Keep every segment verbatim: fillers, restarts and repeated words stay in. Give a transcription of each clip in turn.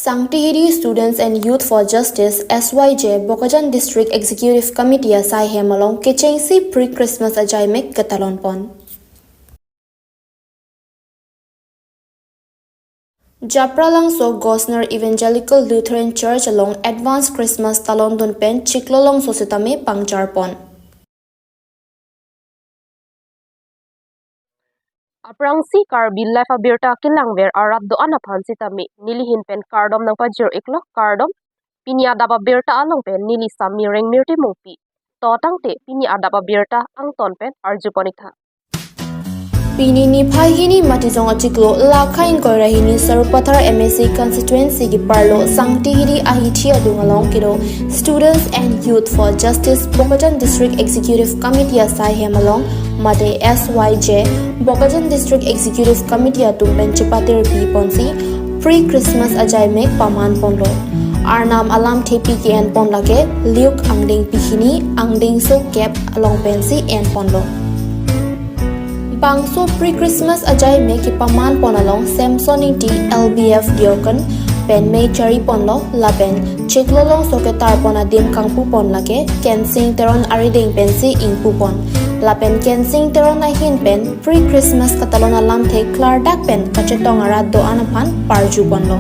Sangtihidi Students and Youth for Justice, S Y J, Bokajan District Executive Committee asai hem along kechengsi pre-Christmas ajaimek ketalon pon. Japralangso Gosner Evangelical Lutheran Church along advance Christmas talon dun pen chiklo longso sitame pangchar pon. Aphrangsi Karbi Live abirta kelangver arat do-an aphan sitame nelihin pen kardom nangpajir iklo, kardom. Pini adap abirta along pen neli Sami Rengmirti Mungpi. To tangte pini adap abirta angton pen arju pon ik tha. Pini niphai hini Matijong achiklo lakha ingkoi ra hini Sarupathar M A C constituency keparlo Sangtihidi ahithi adung along kedo Students and Youth for Justice Bokajan District Executive Committee asai hem along mate S Y J Bokajan District Executive Committee atum pen chepatir pi ponsi pre-Christmas ajaimek paman ponlo. Arnam alamthe pi ke-en pon lake Luke angdeng pi hini angdengso kep along pensi en ponlo. Bangso pre-Christmas ajaimek kepaman pon along Samson Ingti L B F Deacon pen mei chari ponlo lapen chiklo longso ketar pon adim kangpu pon lake Kensing Teron arideng pensi ingpu pon. Lapen Kensing Teron ahin pen pre-Christmas katalon alamthe klardak pen kachetong arat do-an aphan parju ponlo.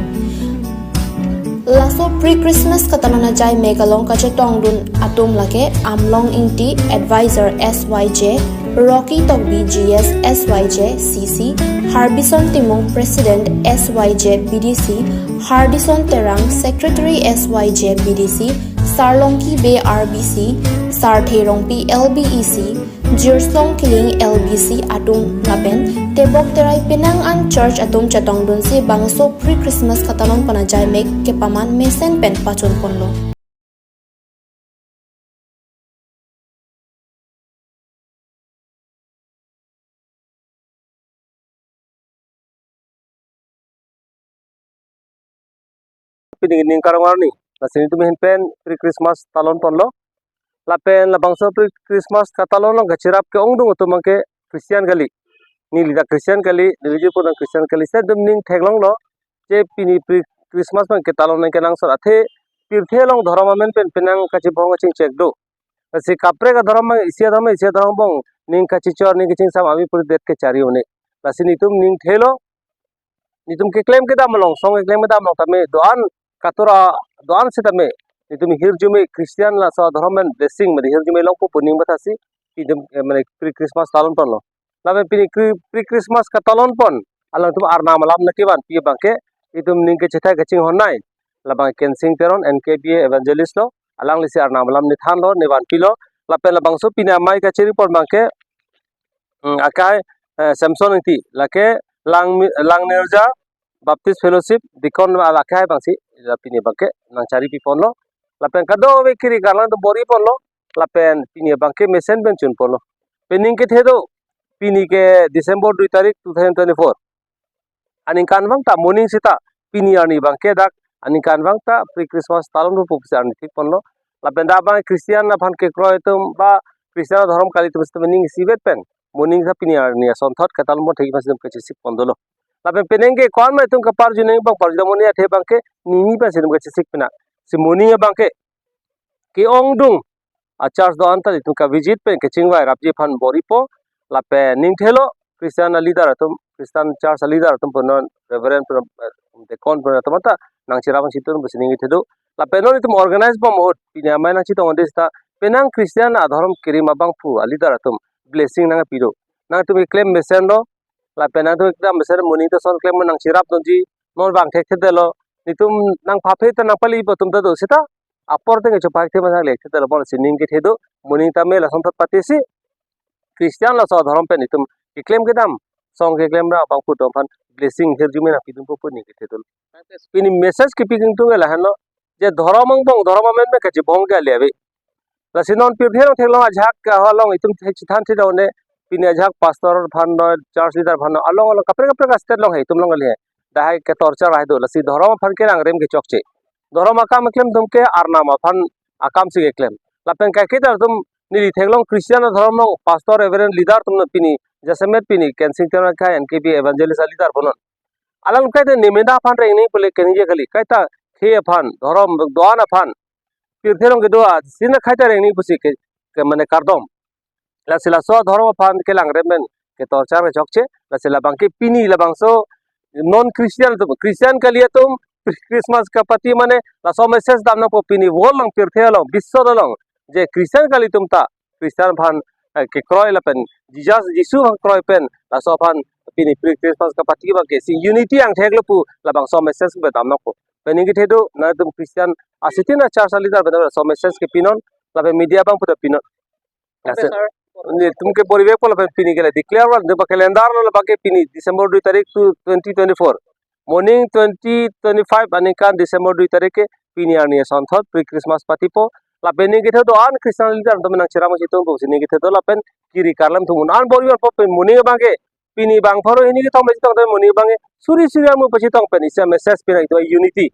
Laso pre-Christmas katalon ajaimek along kachetong dun atum lake Amlong Ingti, Advisor S Y J, Rocky Tokbi G S, S Y J C C, Harbison Timung, President S Y J B D C, Hardison Terang, Secretary S Y J B D C, Sarlongki Bey R B C, Sarthe Rongpi L B E C, Jirslong Killing L B C atum lapen tebok terai penang an church atum chetong dunsi bangso pre-Christmas katalon pon ajaimek kepaman mesen pen pachun ponlo. Pini ning karong arni, lasi netum ahin pen pre-Christmas talon ponlo. Lapen labangso pre-Christmas katalon along kachirap ke-ongdung atum abangke Christian kali. Neli ta Christian kali, neli jipun Christian kali. Seta netum ning theklonglo je pini pre-Christmas abangke talon nangkenangsot athe pirthe along dhorom amen pen penang kachibong kachingchek do. Lasi kaprek adhorom abang isi adhorom isi adhorom angbong ning kachichor ning kachingsam ami puri det kechari un-e. Lasi netum ning thelo, netum keklem kedam along, song keklem kedam along tame do-an katura do-an sitame netum hirjume Christian laso adhorom pen blessing mane hirjume longpo pu ning bathasi netum, eh, mane pre-Christmas talon ponlo. Lapen pini kri-, pre-Christmas katalon pon alangtum arnam alam nangkevanpi abangke netum ning kachethai kachinghon nai labang Kensing Teron N K B A evangelist lo, alanglisi arnam alam nethanlo, nevanpilo. Lapen labangso pini amei kachiri pon abangke, hmm, akai, eh, Samson Ingti, lake Lang, Langnirja Baptist Fellowship, Deacon, alake hai abangsi la pini abangke nangchari pi ponlo. Lapen kadokave kiri karlang do bor-i ponlo. Lapen pini abangke mesen pen chun ponlo. Pen ning kethe do, pini ke December dui tarik two thousand twenty-four. Aningkanvang ta moning seta pini arni abangke dak aningkanvang ta pre-Christmas talon pu pusi arni thik ponlo. Lapen dak abang Christian aphan kekroi atum ba Christian adhorom kali atum seta ning isivet pen moning ta pini arni asonthot katalon pon thek mas atum kachesik pon dolo. Lapen penang ke ko-an ma itum kaparju nang abang parju damoni athe abangke nini pensi itum kachesik pina. Si moning abangke ke-ongdung a church do-an ta itum kavisit pen kachingvai rapji aphan bor-ipo. Lapen ning thelo Christian a leader atum, Christian church a leader atum punon, Reverend punon, eh, Deacon punon atum ta nangchirap nangchitun pusi ning thedo. Lapen non itum organize bom ahut pini amei nangchetong ande seta penang Christian adhorom kerim abangphu a leader atum blessing nangpi do. Nangtum keklem mesen lo, lapen nangtum ekdam mesen moning ta son klem nangchirap dunji, non vang thekthedetlo, netum nangphaphe ta nangpali pu atum ta do seta apor teng kecho phak the ma nangle thedetlo, bonsi ning kethe do, moning tame lason thot patisi Christian laso adhorom pen itum keklem kedam, song keklem ra abangphu atum aphan blessing hirjume nangpidunpo pu ning kethe do. Pini message kepi kangtung ke lahenlo, je dhorom angbong dhorom amen pen kachibong ke ale ave. Lasi non pirthe along theklong ajahak ke along itum thek chethan thek daune, pini ajahak pastor aphan noi, church leader aphan noi, along along kaprek kaprek a-state along he, itum along le he. Dahai ke torture hai do, lasi dhorom aphan ke nangrem kechokche. Dhorom akam keklem atum ke arnam aphan akamsi keklem. Lapen kaike ta atum neli theklong Christian adhorom along pastor, reverend, leader atum pini jasemet pini Kensing Teron akai N K B A evangelist a leader punon. Alang kaita nemenda aphan rengning pule keningje kali. Kaita khei aphan, dhorom do-an aphan, pirthe along kedo-an si na kaita rengning pusi ke, ke mane kardom. Lasi laso dhorom aphan kelang remen ketorchar kechokche. Lasi labang ke pini labangso non Christian atum, Christian kali atum Christmas kapati mane laso message dam nangpo pini world along, pirthe along, biswa along, je Christian kali atum ta Christian aphan, eh, kekroi lapen Jesus, Jisu aphan kroi pen laso aphan pini pre-Christmas kapati abang ke si unity angthek lo pu labangso message bedam nangpo. Pen ningkethe do, nangtum Christian asiti na church leader bedam laso message kepinon, lapen media abang puta pinon. Laso, netum ke poriwek po lapen pini ke la declare lo, netum ke calendar lo, labang ke pini December dui tarik tu twenty twenty-four. Moning twenty twenty-five aningkan December dui tarik ke pini arni asonthot pre-Christmas patipo. Lapen ningkethe do-an Christian leader atum nangcherap si atum pusi ningkethe do lapen kiri karlam atum un-an bor-iwan po pen moning abang ke pini bang pharo hini kethom isi tong te moning abang ke suri suri amu pachitong pen isi message pina itu unity.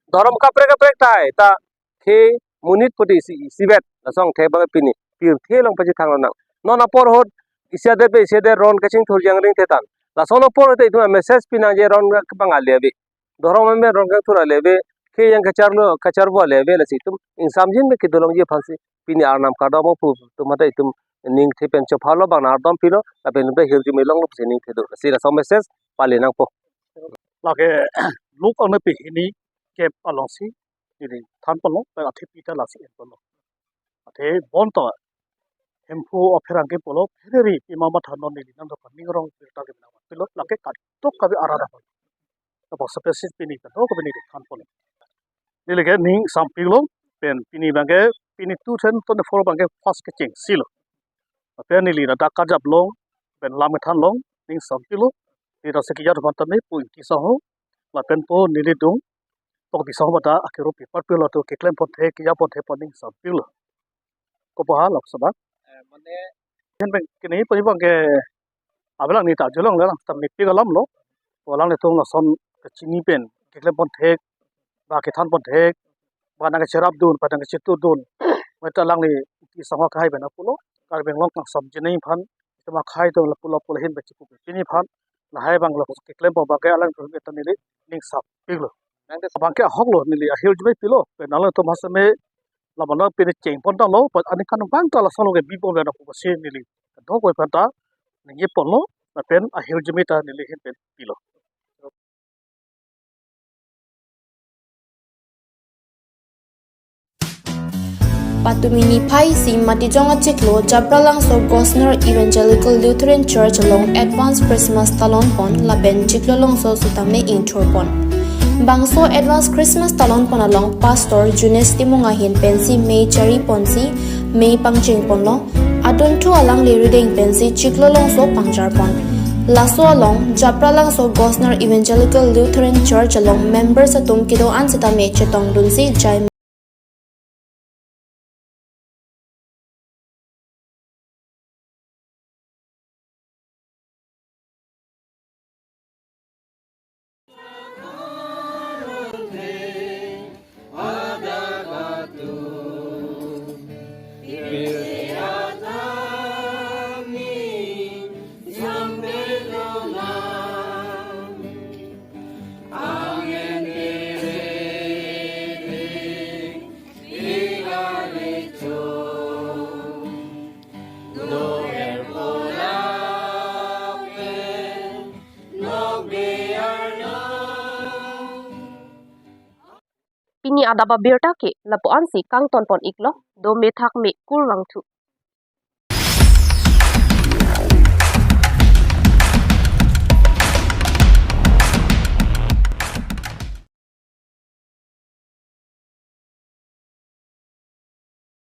Dhorom kaprek kaprek tahai ta khei monit pute isi, isivet laso angthek abang pini pirthe along pachethang lonang. Non apor ahut isi adet pen isi adet ron kachingthur jangring thetan. Lason apor ahut itum message pinangji ron kebang ale ave. Dhorom amen ron kangthur ale ave. Khei yang kacharlo, kacharvo ale ave, lasi itum ingsamjin me kedolongji aphansi pini arnam kardom pu atum mate itum ningthe pen chopharlo, bang nangkardom pilo, lapen itum ta hirjume longlo pusi ningthe do. Lasi laso message pale nangpo. Lake Luke angno pe hini kep alongsi neli than ponlo, pen athepi ta lasi en ponlo. Athe bonta Hemphu apherangke pulo, pherere pima matha non neli nangtum aphan ning arong birta kemenang pilo, lake kadokave arada pon. Labangso message pini kadokave neli than ponlo. Neli ke ning sampiklo, pen pini abang ke, pini two thousand twenty-four abang ke first kechengsi lo. Lapen neli ladak karjap long, pen lam kethan long, ning sampiklo, neli rasa kejat aphan tame pu Ingti Sangho, lapen po neli dung, Tokbi Sangho bata akero paper pilo, to keklem ponthe, kejap ponthe pu ning sampiklo. Kopo ha lok sabak. Eh, mane pen pen kini pari abang ke avelang ni ta jolong le lang ta mepik alam lo. Pu alanglitum lason kachini pen keklem ponthek, ba kethan ponthek, ba nangkacherapdun, ba nangkachitu dun. Meta alangli Ingti Sangho akhai pen pulo, Karbi Anglong kangsam jinei aphan, itum akhai atum lapu lapu lahin ba chipu pini aphan, lahai abang lo keklem pon abang ke alangtum meta neli ning sampiklo. Nang ke abang ke ahok lo, neli ahirjume pilo, pen alangtum ha seme labang pini cheng pontanglo, pen aningkan abang ta lason lo ke bi pon pen apu pusi neli kadokave aphan ta ningje ponlo, lapen ahirjume ta neli ahin pen pilo. Patumi niphai isi Matijong achiklo Japralangso Gosner Evangelical Lutheran Church along advance Christmas talon pon lapen chiklo longso sitame ingthur pon. Bangso advance Christmas talon pon along Pastor Junis Timung ahin pensi mei chari ponsi mei pangcheng ponlo. Adunthu alangli rideng pensi chiklo longso pangjar pon. Laso along Japralangso Gosner Evangelical Lutheran Church along members atum kedo-an sitame chetongdunsi jai Pini adap abirta ke lapu-ansi kangton pon iklo, do methak me kurvangthu.